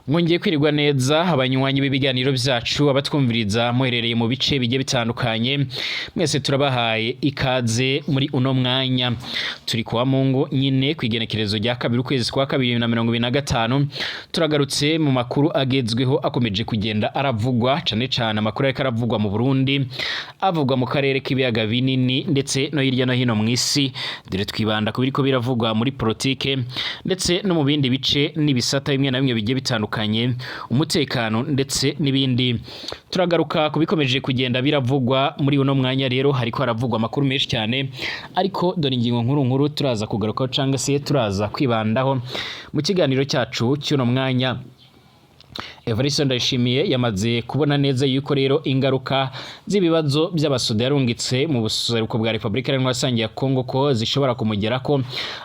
Mwongeye kwirirwa neza, abanywanyi b'ibiganiro byacu, abatwumviriza muherereye mu bice bigiye bitandukanye, mwese turabahaye ikaze muri uno mwanya. Turi kuwa Mungu nyine, ku igenekerezo rya 2, ukwezi kwa kabiri na 25. Turagarutse mu makuru agezweho akomeje kugenda aravugwa, cane cane amakuru ariko aravugwa mu Burundi, avugwa mu karere k'ibiyaga binini, ndetse no hirya no hino mu isi. Dore twibanda ku biriko biravugwa muri politike, ndetse no mu bindi bice n'ibisata bimwe na bimwe bigiye bitandukanye, umutekano ndetse n'ibindi. Turagaruka ku bikomeje kugenda biravugwa muri uno mwanya. Rero hariko haravugwa amakuru menshi cyane, ariko dore ingingo nkuru nkuru turaza kugarukaho cyangwa se turaza kwibandaho mu kiganiro cyacu cy'uno mwanya. Evariste Ndayishimiye yamaze kubona neza yuko rero ingaruka z'ibibazo by'abasoda yarungitse mu buseruko bwa Repubulika Iharanira Rusange ya Kongo ko zishobora kumugerako,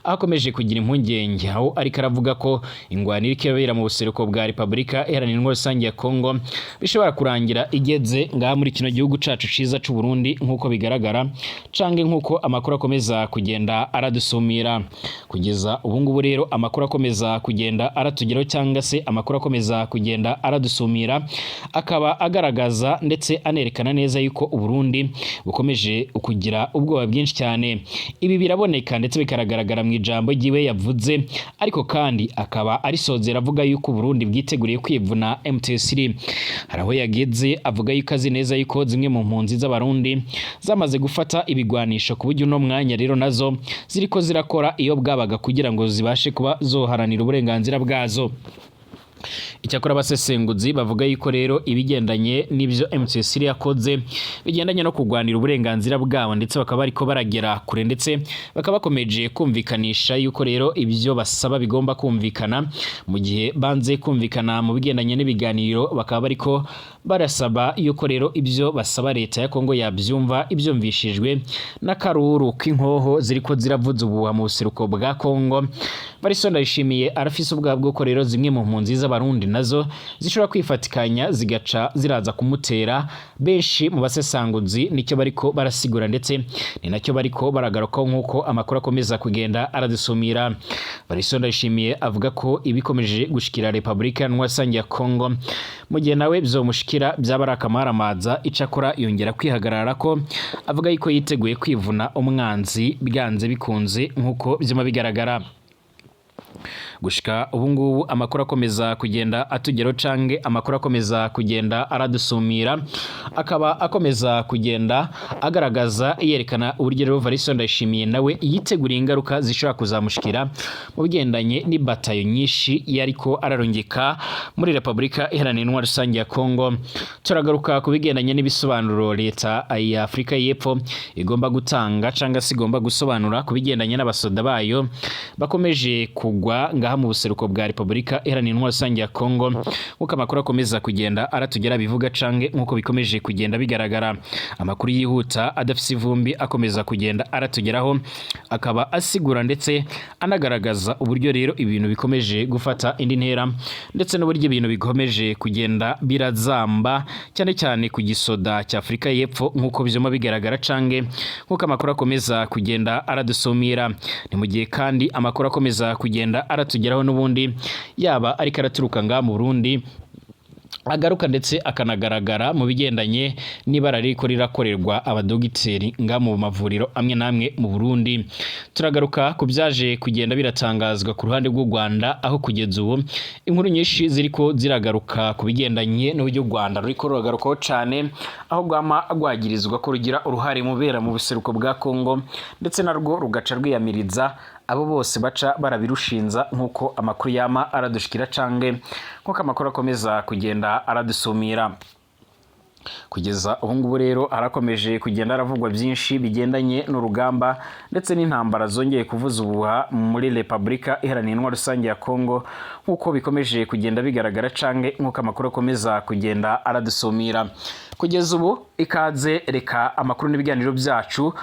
aho akomeje kugira impungenge, aho ariko aravuga ko ingwano iriko irabera mu buseruko bwa Repubulika Iharanira Rusange ya Kongo bishobora kurangira igeze ngaha muri kino gihugu cacu ciza c'u Burundi, nk'uko bigaragara canke nk'uko amakuru akomeza kugenda aradusumira. Kugeza ubu ngubu rero, amakuru akomeza kugenda aratugeraho cyangwa se amakuru akomeza kugenda aradusumira akaba agaragaza ndetse anerekana neza yuko Uburundi bukomeje kugira ubwoba bwinshi cyane. Ibi biraboneka ndetse bikaragaragara mu ijambo ryiwe yavuze, ariko kandi akaba arisozera avuga yuko Uburundi bwiteguriye kwivuna M23. Hari aho yageze avuga yuko azi neza yuko zimwe mu mpunzi z'Abarundi zamaze gufata ibigwanisho, ku buryo uno mwanya rero nazo ziriko zirakora iyo bwabaga kugira ngo zibashe kuba zoharanira uburenganzira bwazo. Icyakora abasesenguzi bavuga yuko rero ibigendanye n'ibyo M23 yakoze bigendanye no kurwanira uburenganzira bwabo, ndetse bakaba bariko baragera kure, ndetse bakaba bakomeje kumvikanisha yuko rero ibyo basaba bigomba kumvikana, mu gihe banze kumvikana mu bigendanye n'ibiganiro, bakaba bariko barasaba yuko rero ibyo basaba leta ya Kongo yabyumva, ibyumvishijwe n'akaruru k'inkoho ziriko ziravuza ubuhuha mu buseruko bwa Kongo. Evariste Ndayishimiye arafise ubwoba bw'uko rero zimwe mu mpunzi z'Abarundi nazo zishobora kwifatikanya zigaca ziraza kumutera. Benshi mu basesanguzi nicyo bariko barasigura, ndetse ni nacyo bariko baragarukaho, nk'uko amakuru akomeza kugenda aradusumira. Evariste Ndayishimiye avuga ko ibikomeje gushikira Repubulika Iharanira ya Kongo, mu gihe nawe bizomushikira, byaba ari akamaramaza. Icakora yongera kwihagarara ko avuga yuko yiteguye kwivuna umwanzi byanze bikunze, nk'uko vyama bigaragara. Gushika ubu ngubu, amakuru akomeza kugenda atugeraho canke amakuru akomeza kugenda aradusumira akaba akomeza kugenda agaragaza, yerekana uburyo rero Evariste Ndayishimiye nawe yiteguriye ingaruka zishobora kuzamushikira mu bigendanye n'ibatayo nyinshi yariko ararungika muri Repubulika Iharanira Intwaro Rusange ya Kongo. Turagaruka ku bigendanye n'ibisobanuro leta ya Afurika y'Epfo igomba gutanga cyangwa se igomba gusobanura ku bigendanye n'abasoda bayo bakomeje kugwa ngaha mu buseruko bwa Repubulika Iharanira Intwaro Rusange ya Kongo, nk'uko amakuru akomeza kugenda aratugera bivuga canke nk'uko bikomeje kugenda bigaragara. Amakuru yihuta adafise ivumbi akomeza kugenda aratugeraho akaba asigura ndetse anagaragaza uburyo rero ibintu bikomeje gufata indi ntera, ndetse n'uburyo ibintu bikomeje kugenda birazamba, cyane cyane ku gisoda cya Afurika y'Epfo, nk'uko vyuma bigaragara canke nk'uko amakuru akomeza kugenda aradusumira. Ni mu gihe kandi amakuru akomeza kugenda aratugeraho n'ubundi, yaba ariko araturuka ngaha mu Burundi, agaruka ndetse akanagaragara mu bigendanye n'ibara ririko rirakorerwa abadogiteri nga mu mavuriro amwe n'amwe mu Burundi. Turagaruka ku byaje kugenda biratangazwa ku ruhande rw'u Rwanda, aho kugeza ubu inkuru nyinshi ziriko ziragaruka ku bigendanye n'uburyo u Rwanda ruriko ruragarukaho cane, aho rwama rwagirizwa ko rugira uruhare mu bera mu buseruko bwa Kongo, ndetse narwo rugaca rwiyamiriza abo bose baca barabirushinza, nk'uko amakuru yama aradushikira cange nk'uko amakuru akomeza kugenda aradusumira. Kugeza ubu ngubu rero, harakomeje kugenda haravugwa byinshi bigendanye n'urugamba ndetse n'intambara zongeye kuvuza ubuha muri Repubulika Iharanira Intwaro Rusange ya Kongo, nk'uko bikomeje kugenda bigaragara cange nk'uko amakuru akomeza kugenda aradusumira. Kugeza ubu ikaze, reka amakuru n'ibiganiro byacu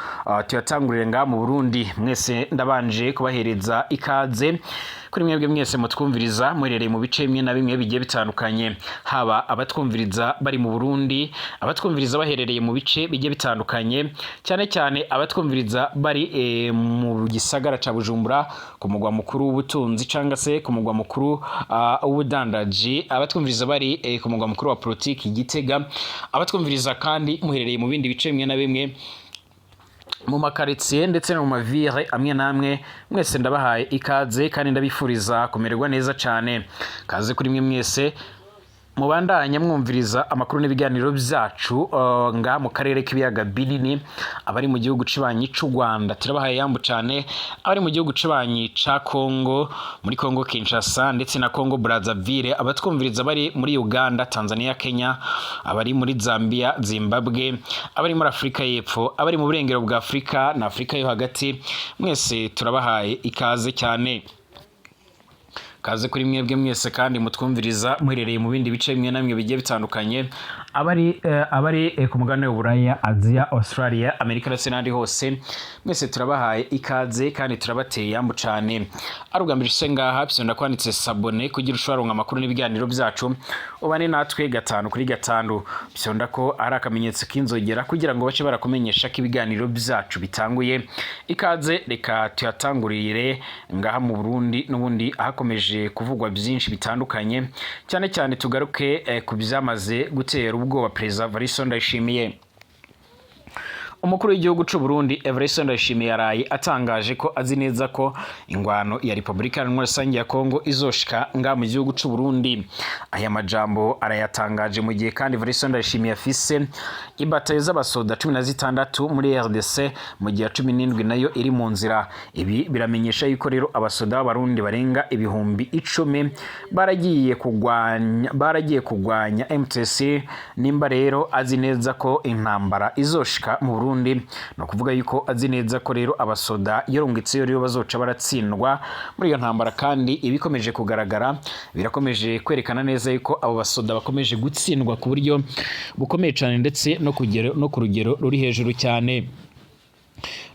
tuyatangurire ngaha mu Burundi. Mwese ndabanje kubahereza ikaze, kuri mwebwe mwese mutwumviriza muherereye mu bice bimwe na bimwe bigiye bitandukanye, haba abatwumviriza bari mu Burundi. Burundi, abatwumviriza baherereye mu bice bigiye bitandukanye, cyane cyane abatwumviriza bari mu gisagara ca Bujumbura, ku mugwa mukuru w'ubutunzi canga se ku mugwa mukuru w'ubudandaji, abatwumviriza bari ku mugwa mukuru wa politiki Gitega, abatwumviriza kandi muherereye mu bindi bice bimwe na bimwe mu makaritsiye ndetse no mu mavire amwe n'amwe, mwese ndabahaye ikaze kandi ndabifuriza kumererwa neza cyane. Kaze kuri mwe mwese mubandanya mwumviriza amakuru n'ibiganiro byacu nga mu karere k'ibiyaga binini. Abari mu gihugu cibanyi c'u Rwanda turabahaye yambu cane, abari mu gihugu cibanyi ca Congo, muri Congo Kinshasa ndetse na Congo Brazzaville, abatwumviriza bari muri Uganda, Tanzania, Kenya, abari muri Zambia, Zimbabwe, abari muri Afrika y'Epfo, abari mu burengero bwa Afrika na Afrika yo hagati, mwese turabahaye ikaze cyane. Kaze kuri mwebwe mwese kandi mutwumviriza muherereye mu bindi bice bimwe na bimwe bigiye bitandukanye, abari ku mugabane w'Uburaya, Aziya, Australia, Amerika ndetse n'ahandi hose, mwese turabahaye ikaze kandi turabateye yambu cane. Ari ubwa mbere ushitse ngaha, bisonda kwanditse s'abonner kugira ushobora kuronka amakuru n'ibiganiro byacu, ubane natwe gatanu kuri gatanu. Bisonda ko ari akamenyetso k'inzogera kugira ngo bace barakumenyesha ko ibiganiro byacu bitanguye. Ikaze, reka tuyatangurire ngaha mu Burundi n'ubundi ahakomeje kuvugwa byinshi bitandukanye, cyane cyane tugaruke ku byamaze gutera ubwoba Perezida Evariste Ndayishimiye. Umukuru w'igihugu c'u Burundi Evariste Ndayishimiye yaraye atangaje ko azi neza ko ingwano ya Repubulika Iharanira Rusange ya Kongo izoshika nga mu gihugu c'u Burundi. Aya majambo arayatangaje mu gihe kandi Evariste Ndayishimiye afise ibatayo z'abasoda 16 muri RDC, mu gihe 17 nayo iri mu nzira. Ibi biramenyesha yuko rero abasoda b'Abarundi barenga 10,000 baragiye kugwanya MTC. Nimba rero azi neza ko intambara izoshika mu Burundi, no kuvuga yuko azi neza ko rero abasoda yarungitseyo rero bazoca baratsindwa muri iyo ntambara. Kandi ibikomeje kugaragara birakomeje kwerekana neza yuko abo basoda bakomeje gutsindwa ku buryo bukomeye cyane, ndetse no ku rugero ruri hejuru cyane.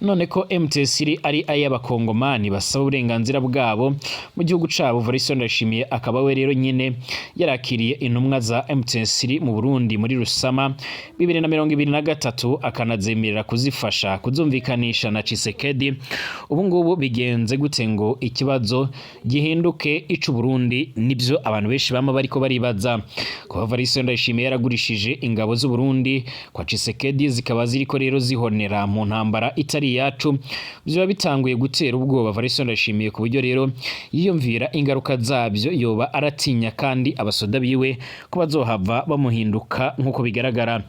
None ko MTC ari ay'abakongomani basaba uburenganzira bwabo mu gihugu cabo, Evariste Ndayishimiye akaba we rero nyine yarakiriye intumwa za MTC mu Burundi muri Rusama 2023, akanazemerera kuzifasha kuzumvikanisha na Tshisekedi, ubu ngubu bigenze gute ngo ikibazo gihinduke icu Burundi? Nibyo abantu benshi bama bariko baribaza. Kuba Evariste Ndayishimiye yaragurishije ingabo z'u Burundi kwa Tshisekedi, zikaba ziriko rero zihonera mu ntambara itari iyacu, biba bitanguye gutera ubwoba Evariste Ndayishimiye ku buryo rero yiyumvira ingaruka zabyo. Yoba aratinya kandi abasoda biwe ko bazohava bamuhinduka. Nk'uko bigaragara,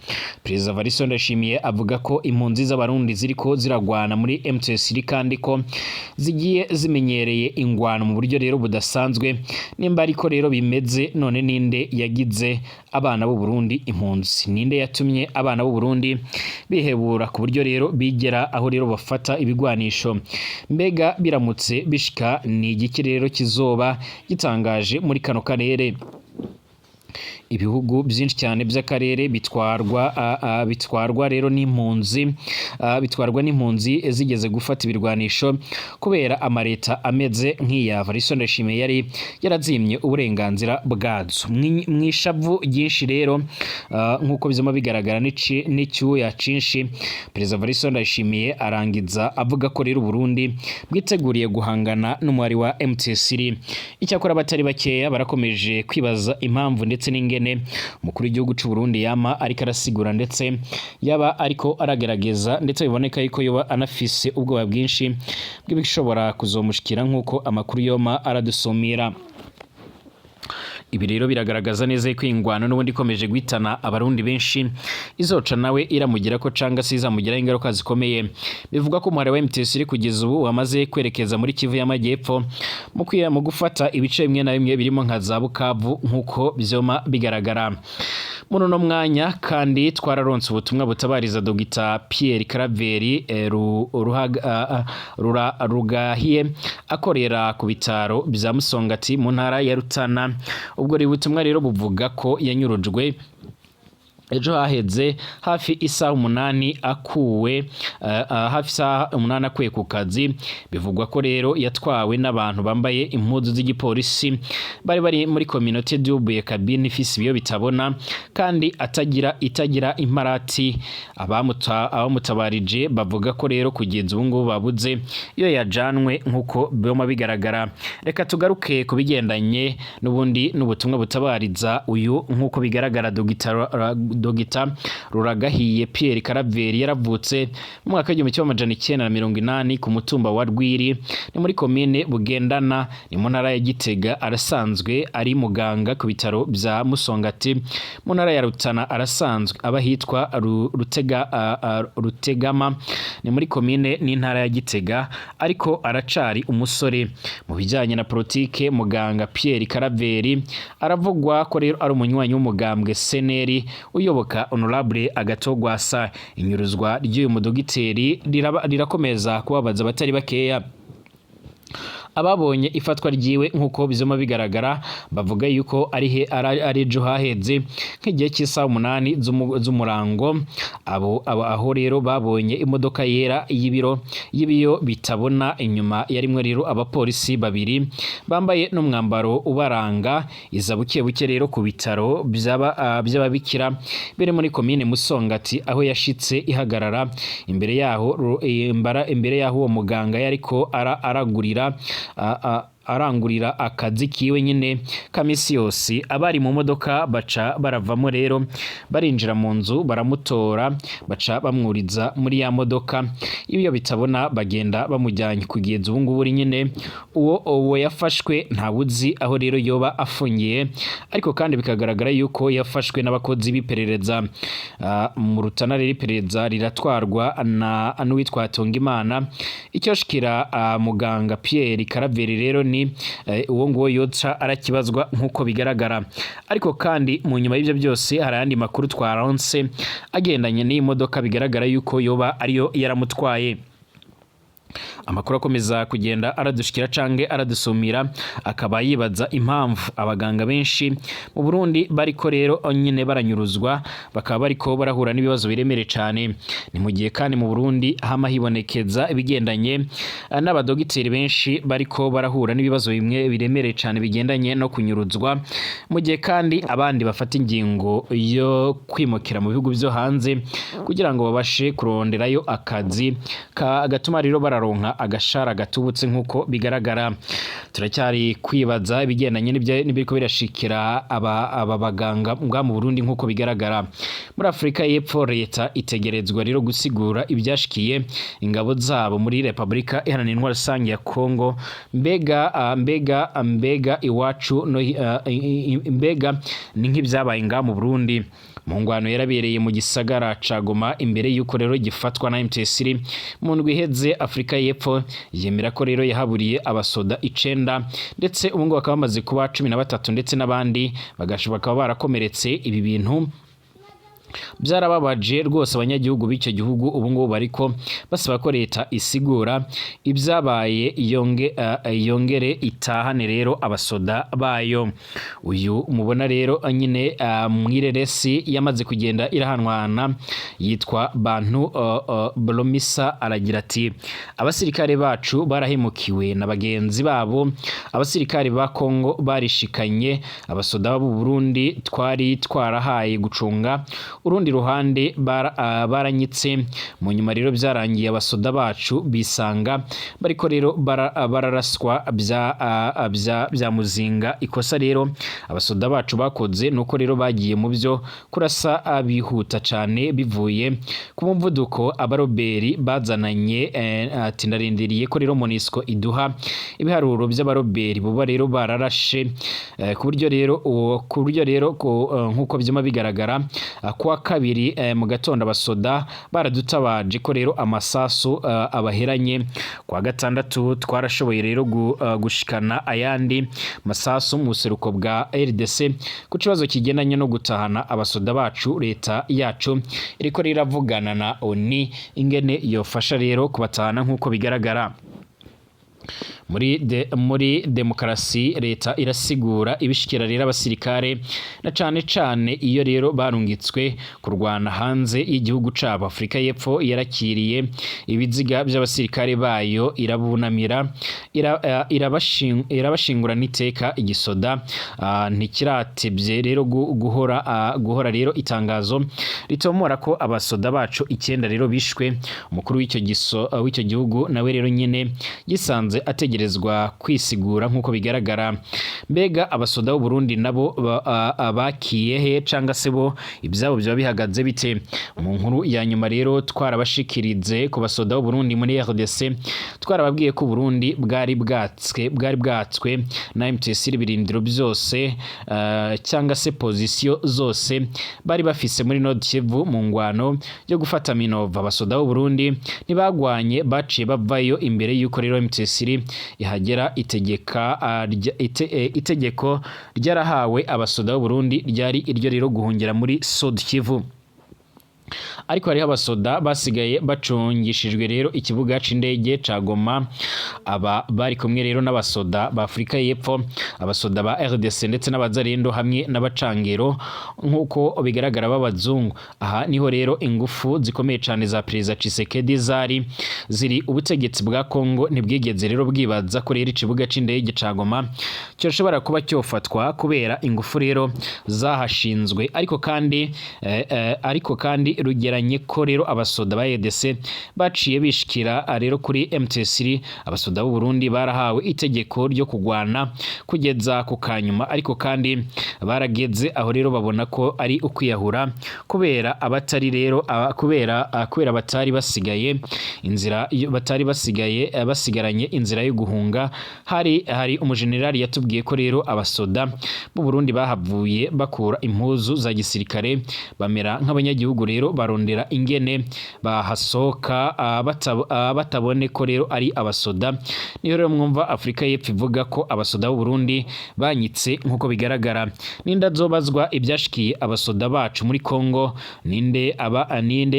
Perezida Evariste Ndayishimiye avuga ko impunzi z'Abarundi ziriko ziragwana muri MTC kandi ko zigiye zimenyereye ingwano mu buryo rero budasanzwe. Nimba ariko rero bimeze, none ninde yagize abana b'u Burundi impunzi? Ninde yatumye abana b'u Burundi bihebura ku buryo rero bigera aho rero bafata ibigwanisho? Mbega biramutse bishika, ni igiki rero kizoba gitangaje muri kano karere? Ibihugu byinshi cyane by'akarere bitwarwa rero n'impunzi, bitwarwa n'impunzi zigeze gufata ibirwanisho kubera amareta ameze nk'iya Evariste Ndayishimiye yari yarazimye uburenganzira bwazo. Mw'ishavu ryinshi rero, nk'uko bizoma bigaragara n'icyuya cinshi, Perezida Evariste Ndayishimiye arangiza avuga ko rero Burundi bwiteguriye guhangana n'umwari wa MTC. Icyakora abatari bakeya barakomeje kwibaza impamvu ndetse n'ingene umukuru w'igihugu c'u Burundi yama ariko arasigura, ndetse yaba ariko aragerageza, ndetse biboneka yuko yoba anafise ubwoba bwinshi bw'ibishobora kuzomushikira, nk'uko amakuru yoma aradusumira. Ibi rero biragaragaza neza yuko ingwano n'ubundi ikomeje guhitana Abarundi benshi izoca nawe iramugira ko canga se izamugiraho ingaruka zikomeye. Bivugwa ko umuhari wa MTC uri kugeza ubu wamaze kwerekeza muri Kivu y'Amajyepfo mu gufata ibice bimwe na bimwe birimo nka za Bukavu, nk'uko vyoma bigaragara muri uno mwanya. Kandi twararonse ubutumwa butabariza Dr Pierre Claver Rugahiye akorera ku bitaro bya Musongati mu ntara ya Rutana. Ubwo rero ubutumwa rero buvuga ko yanyurujwe. Ejo haheze hafi isaha 8 akuwe, hafi isaha 8 akuye ku kazi. Bivugwa ko rero yatwawe n'abantu bambaye impuzu z'igipolisi bari muri communauté double cabine ifise ibiyo bitabona kandi atagira itagira imparati. Abamutabarije bavuga ko rero kugeza ubu ngubu babuze iyo yajanwe nk'uko bima bigaragara. Reka tugaruke ku bigendanye n'ubundi n'ubutumwa butabariza uyu. Nk'uko bigaragara, Dogita Ruragahiye Pierre Karaveri yaravutse mu mwaka w'1980 ku mutumba wa Rwiri, ni muri komine Bugendana, ni mu ntara ya Gitega. Arasanzwe ari muganga ku bitaro bya Musongati mu ntara ya Rutana. Arasanzwe aba ahitwa Rutegama, ni muri komine n'intara ya Gitega, ariko aracari umusore. Mu bijyanye na politike, muganga Pierre Karaveri aravugwa ko rero ari umunywanyi w'umugambwe CNL uyoboka Honorable Agathon Rwasa. Inyuruzwa ry'uyu mudogiteri rirakomeza kubabaza abatari bakeya. Ababonye ifatwa ryiwe, nk'uko bizoma bigaragara, bavuga yuko ari he ari ejo haheze nk'igihe cy'isaha 8 z'umurango. Abo aho rero babonye imodoka yera y'ibiro y'ibiyo bitabona inyuma, yarimwe rero abapolisi babiri bambaye n'umwambaro ubaranga, iza buke buke rero ku bitaro by'ababikira biri muri komine Musongati. Aho yashitse ihagarara imbere yaho, imbere yaho uwo muganga yariko aragurira arangurira akazi kiwe nyine ka misi yose. Abari mu modoka baca baravamo rero, barinjira mu nzu, baramutora, baca bamwuriza muri ya modoka ibyo bitabona, bagenda bamujyanye. Kugeza ubu ngubu nyine uwo yafashwe ntawuzi aho rero yoba afungiye, ariko kandi bikagaragara yuko yafashwe n'abakozi b'iperereza. Mu Rutana rero iperereza riratwarwa na n'uwitwa Tongimana. Icyo shikira muganga Pierre Karaveri rero ni uwo nguwo yoca arakibazwa nk'uko bigaragara. Ariko kandi mu nyuma y'ibyo byose hari ayandi makuru twaronse agendanye n'iyi modoka bigaragara yuko yoba ariyo yaramutwaye. Amakuru akomeza kugenda aradushikira cange aradusumira akaba yibaza impamvu abaganga benshi mu Burundi bariko rero nyine baranyuruzwa, bakaba bariko barahura n'ibibazo biremereye cane. Ni mu gihe kandi mu Burundi hama hibonekeza ibigendanye n'abadogiteri benshi bariko barahura n'ibibazo bimwe biremereye cane bigendanye no kunyuruzwa, mu gihe kandi abandi bafata ingingo yo kwimukira mu bihugu vyo hanze kugira ngo babashe kuronderayo akazi gatuma rero bararonka agashara gatubutse nk'uko bigaragara. Turacyari kwibaza ibigendanye n'ibiriko birashikira aba baganga mbwa mu Burundi nk'uko bigaragara. Muri Afurika y'Epfo, leta itegerezwa rero gusigura ibyashikiye ingabo zabo muri Repubulika Iharanira Intwaro Rusange ya Kongo. Mbega iwacu no mbega ni nk'ibyabaye ngaha mu Burundi mu ngwano yarabereye mu gisagara ca Goma imbere y'uko rero gifatwa na M23 mu ndwi iheze. Afurika y'Epfo yemera ko rero yahaburiye abasoda 9, ndetse ubu ngubu bakaba bamaze kuba 13, ndetse n'abandi bakaba barakomeretse. Ibi bintu byarababaje rwose abanyagihugu b'icyo gihugu. Ubu ngubu bariko basaba ko leta isigura ibyabaye, yongere itahane rero abasoda bayo. Uyu mubona rero nyine mwireresi yamaze kugenda irahanwana yitwa Bantu Blomisa, aragira ati: "Abasirikare bacu barahemukiwe na bagenzi babo. Abasirikare ba Kongo barishikanye abasoda b'u Burundi twari twarahaye gucunga urundi ruhande, baranyitse. Mu nyuma rero byarangiye abasoda bacu bisanga bariko rero bararaswa bya muzinga. Ikosa rero abasoda bacu bakoze nuko rero bagiye mu byo kurasa bihuta cane bivuye ku muvuduko abaroberi bazananye." Ati: "Ndarindiriye ko rero MONUSCO iduha ibiharuro by'abaroberi buba rero bararashe ku buryo rero nkuko byuma bigaragara kuwa kabiri mu gatondo abasoda baradutabaje ko rero amasasu abaheranye. Kuwa gatandatu twarashoboye rero gushikana ayandi masasu mu buseruko bwa RDC. Ku kibazo kigendanye no gutahana abasoda bacu, leta yacu iriko riravugana na ONU ingene yofasha rero kubatahana nk'uko bigaragara." Muri demokarasi, leta irasigura ibishikira rero abasirikare, na cane cane iyo rero barungitswe kurwana hanze y'igihugu cabo. Afrika y'Epfo yarakiriye ibiziga by'abasirikare bayo, irabunamira, irabashingura n'iteka. Igisoda ntikiratevye rero guhora rero itangazo ritomora ko abasoda bacu 9 rero bishwe. Umukuru w'icyo gihugu nawe rero nyene gisanze ategerezwa kwisigura nk'uko bigaragara. Mbega abasoda b'u Burundi nabo bakiye he, canga se bo ibyabo byaba bihagaze bite? Mu nkuru ya nyuma rero twarabashikirize ku basoda b'u Burundi muri RDC, twarababwiye ko Burundi bwari bwatswe na MTC ibirindiro byose cyangwa se position zose bari bafise muri Nord Kivu mu ngwano yo gufata Minova. Abasoda b'u Burundi ntibagwanye, baciye bavayo imbere yuko rero MTC ihagera. Itegeka itegeko ryarahawe abasoda b'u Burundi ryari iryo rero guhungira muri Sud Kivu, ariko hariho abasoda basigaye bacungishijwe rero ikibuga c'indege ca Goma. Aba bari kumwe rero n'abasoda ba Afurika y'Epfo, abasoda ba RDC ndetse n'abazarendo hamwe n'abacangero nk'uko bigaragara b'abazungu. Aha niho rero ingufu zikomeye cane za Perezida Tshisekedi zari ziri. Ubutegetsi bwa Congo ntibwigeze rero bwibaza ko rero ikibuga c'indege ca Goma cyoshobora kuba cyofatwa kubera ingufu rero zahashinzwe. Ariko kandi rugeranye ko rero abasoda ba EDC baciye bishikira rero kuri MTC. Abasoda b'u Burundi barahawe itegeko ryo kugwana kugeza ku kanyuma, ariko kandi barageze aho rero babona ko ari ukwiyahura kubera abatari rero kubera batari basigaye inzira batari basigaye basigaranye inzira yo guhunga. Hari umujenerali yatubwiye ko rero abasoda b'u Burundi bahavuye bakura impuzu za gisirikare, bamera nk'abanyagihugu rero, barondera ingene bahasohoka batabone ko rero ari abasoda. Niho rero mwumva Afurika y'Epfo ivuga ko abasoda b'u Burundi banyitse nk'uko bigaragara. Ninde azobazwa ibyashikiye abasoda bacu muri Congo? Ninde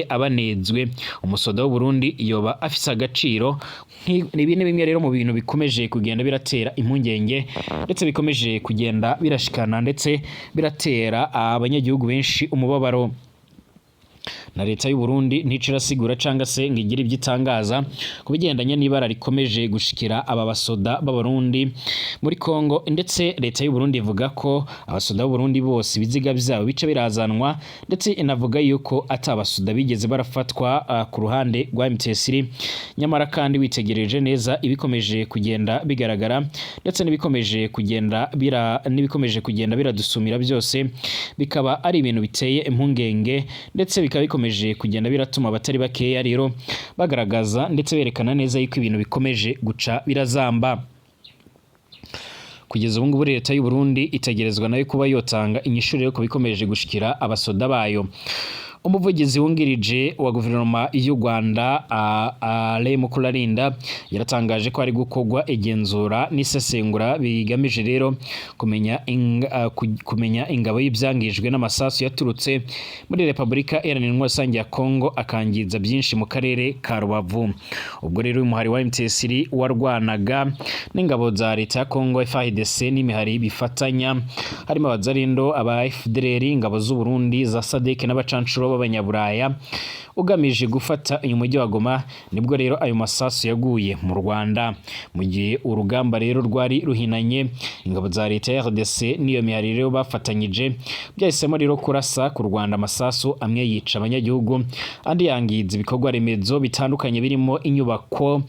abanezwe? Umusoda w'u Burundi yoba afise agaciro? Ibi ni bimwe rero mu bintu bikomeje kugenda biratera impungenge, ndetse bikomeje kugenda birashikana, ndetse biratera abanyagihugu benshi umubabaro. Na leta y'u Burundi ntico irasigura canga se ngo igire ibyo itangaza ku bigendanye n'ibara rikomeje gushikira aba basoda b'Abarundi muri Congo. Ndetse leta y'u Burundi ivuga ko abasoda b'u Burundi bose ibiziga vyabo bica birazanwa, ndetse inavuga yuko ata abasoda bigeze barafatwa ku ruhande rwa MTS. Nyamara kandi witegereje neza ibikomeje kugenda bigaragara, ndetse n'ibikomeje kugenda biradusumira byose, bikaba ari ibintu biteye impungenge, ndetse bikaba bikomeje kugenda biratuma abatari bakeya rero bagaragaza ndetse berekana neza yuko ibintu bikomeje guca birazamba. Kugeza ubu ngubu leta y'u Burundi itegerezwa nayo kuba yotanga inyishu rero ku bikomeje gushikira abasoda bayo. Umuvugizi wungirije wa guverinoma y'u Rwanda, Alain Mukurarinda, yaratangaje ko hari gukorwa igenzura n'isesengura bigamije rero kumenya ingabo y'ibyangijwe n'amasasu yaturutse muri Repubulika Iharanira Intwaro Rusange ya Kongo akangiza byinshi mu karere ka Rubavu. Ubwo rero uyu muhari wa MTS warwanaga n'ingabo za leta ya Kongo FARDC n'imihari bifatanya, harimo abazarindo, aba FDLR, ingabo z'u Burundi za SADC n'abacanshuro b'abanyaburaya, ugamije gufata uyu mujyi wa Goma, nibwo rero ayo masasu yaguye mu Rwanda. Mu gihe urugamba rero rwari ruhinanye, ingabo za leta ya RDC n'iyo mihari rero bafatanyije byahisemo rero kurasa ku Rwanda amasasu, amwe yica abanyagihugu, andi yangiza ibikorwa remezo bitandukanye birimo inyubako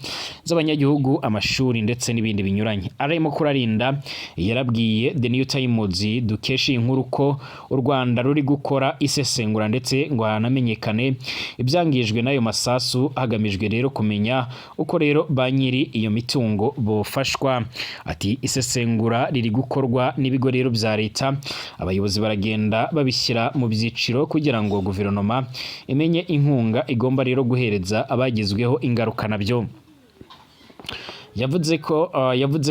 z'abanyagihugu, amashuri ndetse n'ibindi binyuranye. Alain Mukurarinda yarabwiye The New Times dukesha iyi nkuru ko u Rwanda ruri gukora isesengura, ndetse ngo hanamenyekane ibyangijwe n'ayo masasu, hagamijwe rero kumenya uko rero ba nyiri iyo mitungo bofashwa. Ati: "Isesengura riri gukorwa n'ibigo rero bya leta, abayobozi baragenda babishyira mu byiciro kugira ngo guverinoma imenye inkunga igomba rero guhereza abagizweho ingaruka nabyo." Yavuze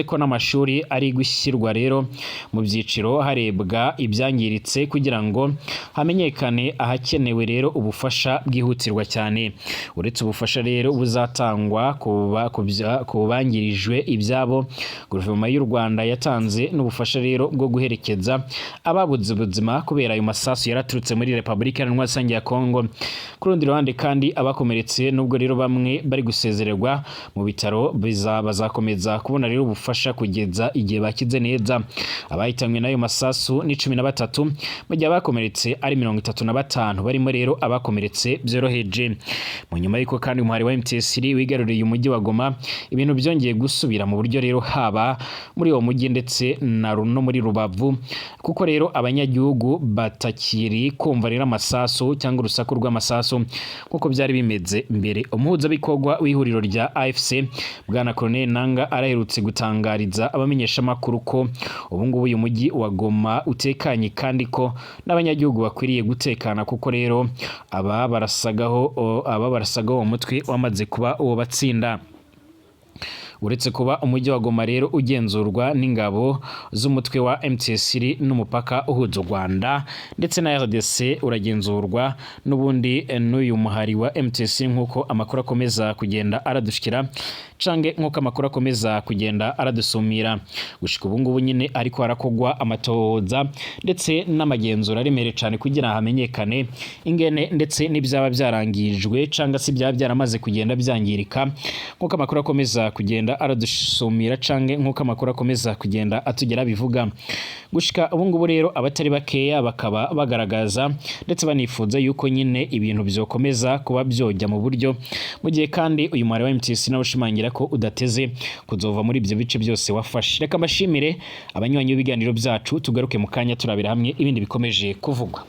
ko n'amashuri ari gushyirwa rero mu byiciro, harebwa ibyangiritse kugira ngo hamenyekane ahakenewe rero ubufasha bwihutirwa cyane. Uretse ubufasha rero buzatangwa ku bangirijwe ibyabo, guverinoma y'u Rwanda yatanze n'ubufasha rero bwo guherekeza ababuze ubuzima kubera ayo masasu yaraturutse muri Repubulika Iharanira Rusange ya Kongo. Ku rundi ruhande kandi, abakomeretse, nubwo rero bamwe bari gusezererwa mu bitaro, bazakomeza kubona rero ubufasha kugeza igihe bakize neza. Abahitanywe n'ayo masasu ni 13, mu gihe abakomeretse ari 35, barimo rero abakomeretse byoroheje. Mu nyuma y'uko kandi umuhari wa M23 wigaruriye umujyi wa Goma, ibintu byongeye gusubira mu buryo rero, haba muri uwo mujyi ndetse no muri Rubavu, kuko rero abanyagihugu batakiri kumva rero amasasu cyangwa urusaku rw'amasasu nk'uko byari bimeze mbere. Umuhuzabikorwa w'ihuriro rya AFC, bwana Corneille Nanga, araherutse gutangariza abamenyeshamakuru ko ubu ngubu uyu mujyi wa Goma utekanye, kandi ko n'abanyagihugu bakwiriye gutekana, kuko rero aba barasagaho uwo mutwe wamaze kuba uwo batsinda. Uretse kuba umujyi wa Goma rero ugenzurwa n'ingabo z'umutwe wa M23, n'umupaka uhuza u Rwanda ndetse na RDC uragenzurwa n'ubundi n'uyu muhari wa M23, nk'uko amakuru akomeza kugenda aradushikira cange nk'uko amakuru akomeza kugenda aradusumira. Gushika ubu ngubu nyine ariko harakogwa amatohoza ndetse n'amagenzura aremereye cyane kugira hamenyekane ingene ndetse n'ibyaba byarangijwe canga se ibyaba byaramaze kugenda byangirika, nk'uko amakuru akomeza kugenda aradusumira cange nk'uko amakuru akomeza kugenda atugera bivuga. Gushika ubu ngubu rero, abatari bakeya bakaba bagaragaza ndetse banifuza yuko nyine ibintu byokomeza kuba byojya mu buryo, mu gihe kandi uyu muhari wa M23 nawe ushimangira ko udateze kuzova muri ibyo bice byose wafashe. Reka mbashimire abanywanyi b'ibiganiro byacu, tugaruke mu kanya turabira hamwe ibindi bikomeje kuvugwa.